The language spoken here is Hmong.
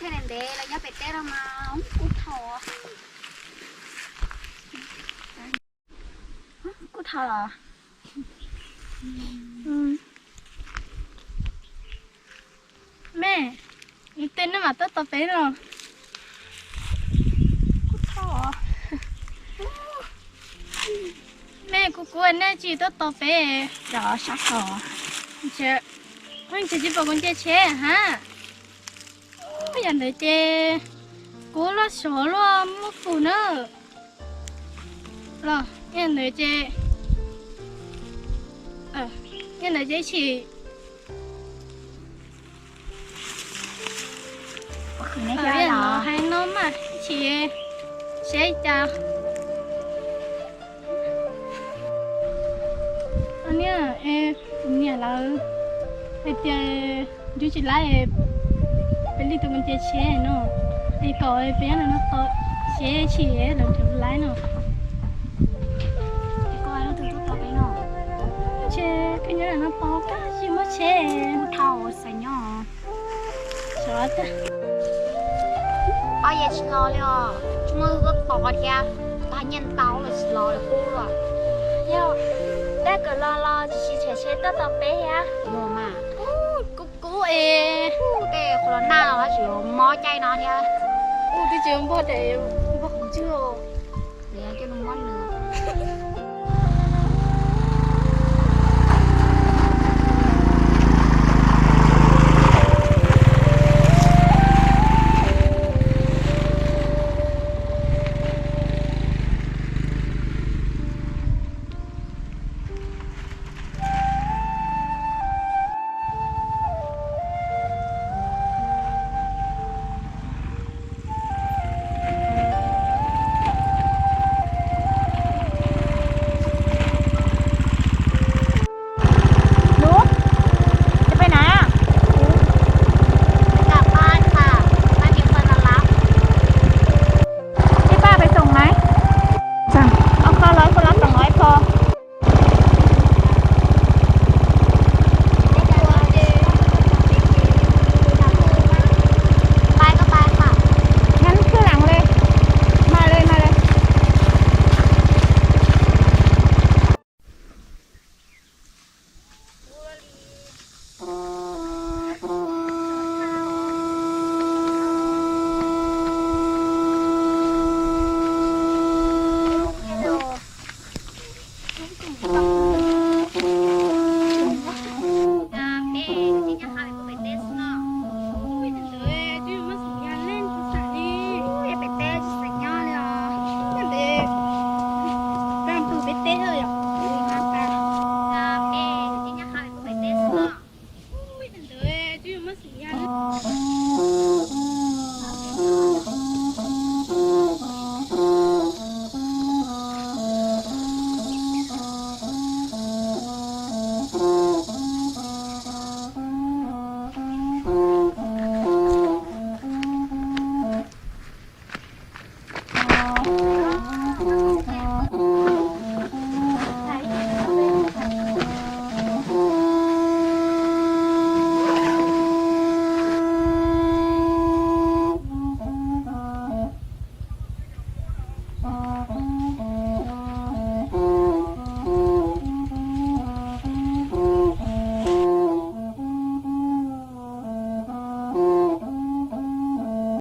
Thiaj li ntev los nyob pem teb no mas kuj dhau. Kuj dhau los. Mej, tej nej mam tuaj tos peb no. Kuj dhau. Mej, kuv kuv nej tsis tuaj tos peb. Cov sab ko. Ntshe, ntshe tsis pom kuv nce tsheb hab. Yog ntawd ces kuv loj suav luaj muaj fum na. Los yog ntawd ces, yog ntawd ces ib chim, yog no hais no mas ib chim saib cas. Niam, es kuv niam lawv hais tias ncuv tsis laib, peb li tus mus nce tsheb no, es kom peb nyob ntawm no tos seb tsis lawv nrhiav laib no. Ntshe peb nyob ntawm no tos koj tsis muaj tsheb. Kuj dhau xav nyob. Ob yam tsis los li os, tsis muaj tus tuaj tos thiab, tag nyiaj ntau lawm tsis los li qub los. Yog, tab kaum los los tsis tsis tshem tsheb tuaj tos peb thiab. Mus mas. Kuv kuv es, tej qhov los nag los tsis mob caij no thiab. Kuv twb tsis npog ces npog qhov ntswg os. Coj mob nws.